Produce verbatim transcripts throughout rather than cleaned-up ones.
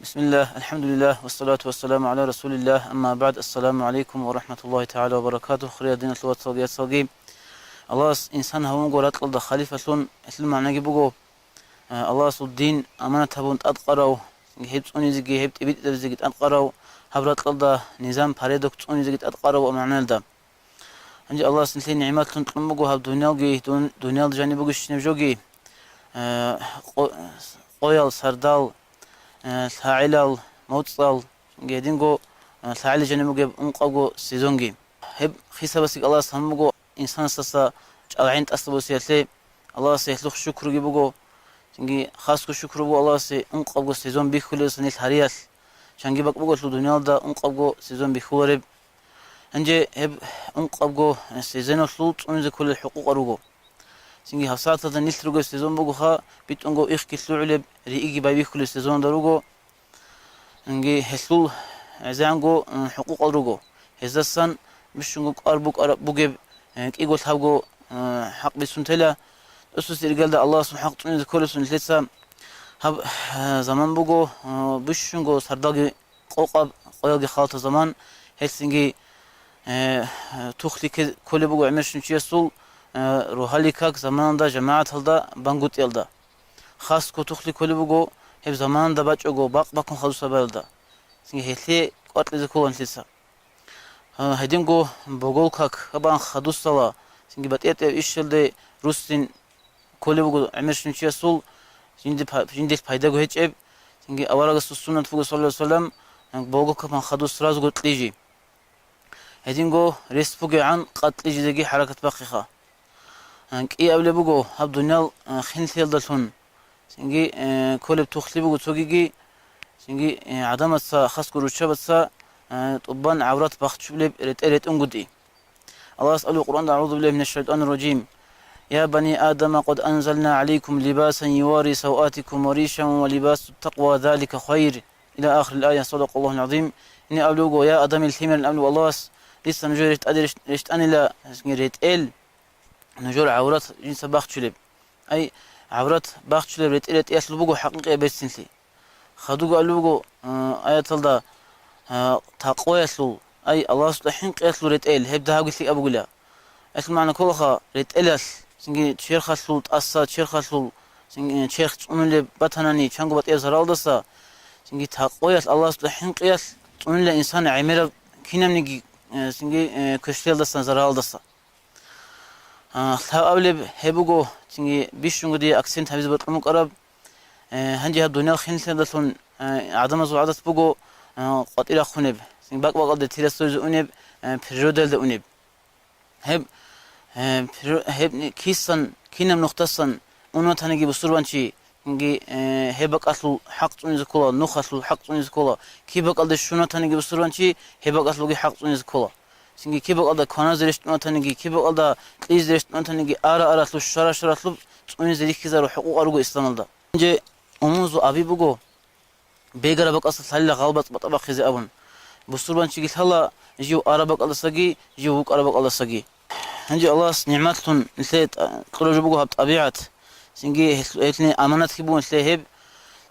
Бисмиллагь, алхӀамдулиллагь, вассалату вассаламу гӀала расулиллагь, амма багӀд, ассаламу гӀалайкум ва рахӀматуллагьи тагӀала ва баракатугь, хириял диналъул вацал, яцалги. Аллагьас инсан гьавунгун ракьалда халифалъун, гьелъул магӀнаги буго, э, Аллагьасул дин аманат гьабун тӀадкъарав, гьеб цӀунизеги, гьеб тӀибитӀизабизеги тӀадкъарав, гьаб ракьалда низам, порядок цӀунизеги тӀадкъарав магӀнаялда. Гьанже Аллагьас нилъее нигӀматлъун кьун буго гьаб дуниялги, дун-, дуниялда жаниб бугебщинаб жоги, э, къо-, къоял, сардал, э, лъагӀелал, моцӀал, гьединго, э, лъагӀел жаниб бугеб ункъабго сезонги. Гьеб хисабасеги Аллагьас гьабун буго инсанасдаса чӀалгӀен тӀаса босиялъе, Аллагьасе гьелъухъ шукруги буго, цинги хасго шукру буго Аллагьасе ункъабго сезон бихьулелдаса нилъ гьариялъ. Чанги бакӀ буголъул дуниялда ункъабго сезон бихьулареб. Гьанже гьеб ункъабго сезоналъул цӀунизе кколел хӀукъукъал руго. Цинги гьабсагӀаталда нилъ ругеб сезон бугоха, битӀунго ихги лъугӀулеб, рииги байбихьулеб сезоналда руго. Цинги гьелъул гӀезегӀанго, м, хӀукъукъал руго. Гьездасан бищунго кӀвар букӀараб бугеб, э, кӀиго лъабго, э, хӀакъ бицун тела. Тосус иргалда Аллагьасул хӀакъ цӀунизе кколесун нилъеца гьаб, э, заман буго, э, бищунго сардалги къокъаб, къоялги халатаб заман, гьелъинги, э, тухлике кколеб буго гӀемерщинчиясул, э, рогьалил как заманалда жамагӀаталда бангутӀиялда. Хасго тухлике кколеб буго гьеб заманалда бачӀого бакъ бакун хадусаб баялда. Цинги гьелъие кӀвар кьезе ккола нилъеца. Гьединго богол как гьабаан хадусала, цинги батӀи-батӀияб ишалде руссин кколеб буго гӀемерщинчиясул, жинде пай-, жиндилъ пайдаго гьечӀеб, цинги аварагасул суннат буго, саллаллагьу гӀалайгьи вассалам, богол как бан хадус сразуго кьижи. Гьединго рес бугегӀан къад кьижизеги хӀаракат бахъиха. КӀиабилеб буго гьаб дуниял, э, хинлъиялдалъун, цинги, э, кколеб тухлъи буго цогиги, цинги, э, гӀадамаца, хасго руччабаца, э, тӀубан гӀаврат бахчулеб ретӀел ретӀунгутӀи. Аллагьас абулеб Къуръанда: «АгӀузу биллагьи минаш шайтӀанир ражим. Я бани Адама, къад анзална гӀалайкум либасан ювари саватикум ва ришан ва либасут такъва залика хайр». Иля ахирил ая. Садакъаллагьул гӀазим. Гьениб абулеб буго: «Я Адамил лъимерал», абулеб Аллагьас, дица нужее рещтӀаде рещ-, рещтӀанила ретӀел, нужер гӀаврат жинца бахчулеб. Ай, гӀаврат бахчулеб ретӀел ретӀиялъул буго хӀакъикъияб берцинлъи. Хадуго абулеб буго, а, аяталда, а, такъваялъул, ай, Аллагьасда хӀинкъиялъул ретӀел, гьеб дагьабги лъикӀаб бугила. Гьелъул магӀна кколаха, ретӀелалъ, цинги черхалъул тӀаса, черхалъул, цинги, э, черх цӀунулеб батанани, чанго батӀияб заралдаса, цинги такъваялъ, Аллагьасда хӀинкъиялъ цӀунила инсан гӀемераб кинабниги, э, цинги, э, квешлъиялдасан, заралдаса. А, лъабабилеб гьеб буго, цинги бищунго дие акцент гьабизе бокьун букӀараб, э, гьанже гьаб дуниял хинлъиялдалъун, э, гӀадамазул гӀадат буго, э, къватӀир рахъунеб, цинги бакӀ-бакӀалде тирасдоризе унеб, э, природаялда унеб. Гьеб, э, приро-, гьеб ни-, кисан, кинаб нухдасан ун ватаниги бусурбанчи, цинги, э, гьеб бакӀалъул хӀакъ цӀунизе ккола, нухалъул хӀакъ цӀунизе ккола, киб бакӀалде щун ватаниги бусурбанчи, гьеб бакӀалъулги хӀакъ цӀунизе ккола. Цинги киб бакӀалда кваназе рещтӀун ватаниги, киб бакӀалда кьизе рещтӀун ватаниги, ара-аралъуб, шара-шаралъуб цӀунизе рихьизару хӀукъукъал руго исламалда. Гьанже умумузул аби буго, бегараб бакӀалдаса лъалила гъалбацӀ батӀа бахъизе абун. Бусурбанчиги лъала жив араб бакӀалдасаги, жив вукӀараб бакӀалдасаги. Гьанже Аллагьас нигӀматлъун нилъее тӀа-, кьураб жо буго гьаб тӀабигӀат. Цинги гьелъ-, гьелъул аманатги бугун нилъее гьеб,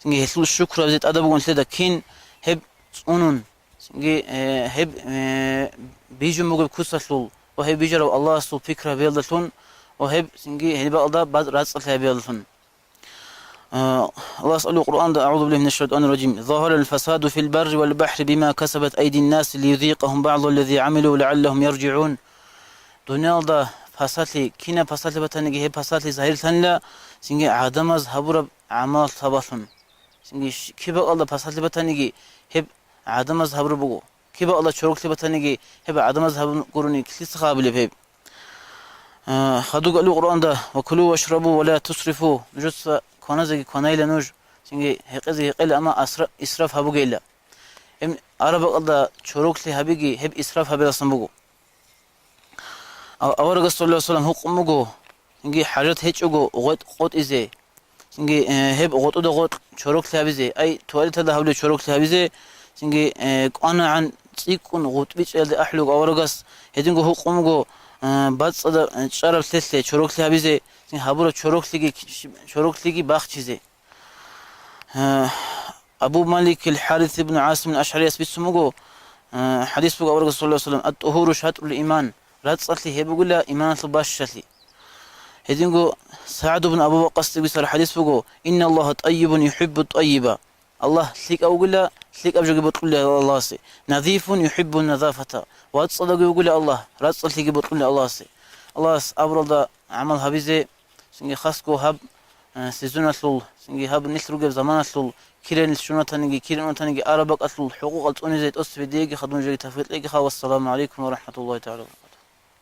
цинги гьелъул шукру гьабизе тӀадаб бугун нилъеда кин гьеб цӀунун. Цинги, э, гьеб, э, бижун бугеб куцалъул ва гьеб бижарав Аллагьасул пикра гьабиялдалъун ва гьеб цинги гьеб бакӀалда баз-, рацӀцӀалъи гьабиялдалъун. Э, Аллагьас абулеб Къуръанда: «АгӀузу биллагьи минаш шайтӀанир ражим. Загьарал фасаду фил барри вал бахӀри бима касабат айдин наси лиюзикъагьум багӀзаллази гӀамилу лагӀаллагьум яржигӀун». Дуниялда пасалъи, кинаб пасалъи батаниги, гьеб пасалъи загьирлъанила, цинги гӀадамаз гьабураб гӀамал сабаблъун. Цинги щ-, киб бакӀалда пасалъи батаниги, гьеб гӀадамаз гьабураб буго. Киб бакӀалда чороклъи батаниги, гьеб гӀадамаз гьабун гурони, килъица гьабулеб гьеб? А, хадуб абулеб Къуръанда: «Ва кулу вашрабу ва ла тусрифу». Нужеца кваназеги кванайила нуж, цинги гьекъезеги гьекъейила, амма асра-, исраф гьабугейила. Гьеб араб бакӀалда чороклъи гьабиги, гьеб исраф гьабиласан буго. А-, аварагас, саллаллагьу гӀалайгьи вассалам, гьукъун буго, цинги хӀажат гьечӀого гъветӀ къотӀизе, цинги, э, гьеб гъотӀуда гъоркь чороклъи гьабизе, ай, туалеталда гьабулеб чороклъи гьабизе, цинги, э, кӀванагӀан цӀикӀкӀун гъутӀбичӀаялде ахӀулеб аварагас, гьединго гьукъун буго, э, бацӀцӀадаб, э, чӀараб лъелъе чороклъи гьабизе, цинги гьабураб чороклъиги, чороклъиги бахчизе. Э, Абу Маликил ХӀарис ибн ГӀасимил АшгӀарияс бицун буго, э, хӀадис буго аварагас, саллаллагьу гӀалайгьи ва саллам, «Ат-тухуру шатрул иман», рацӀцӀалъи гьеб бугила иманалъул бащалъи. Гьединго СагӀд ибн Абу Ваккасде бицараб хӀадис буго, «Инналлагьа тӀайибун юхӀиббу тӀайиба». Аллагь лъикӀав вугила, лъикӀаб жоги бокьулев Аллагьасе. «Назифун юхӀиббу назафата». ВацӀцӀадавги вугила Аллагь, рацӀцӀалъиги бокьулев Аллагьасе. Аллагьас абуралда гӀамал гьабизе, цинги хасго гьаб, э, сезоналъул, цинги гьаб нилъ ругеб заманалъул, киранил щунатаниги, киран унатаниги араб бакӀалъул хӀукъукъал цӀунизе тӀоцебе диеги хадуб нужееги тавфикъ кьегиха. Вассаламу гӀалайкум ва рахӀматуллагьи тагӀала ва баракатугьу.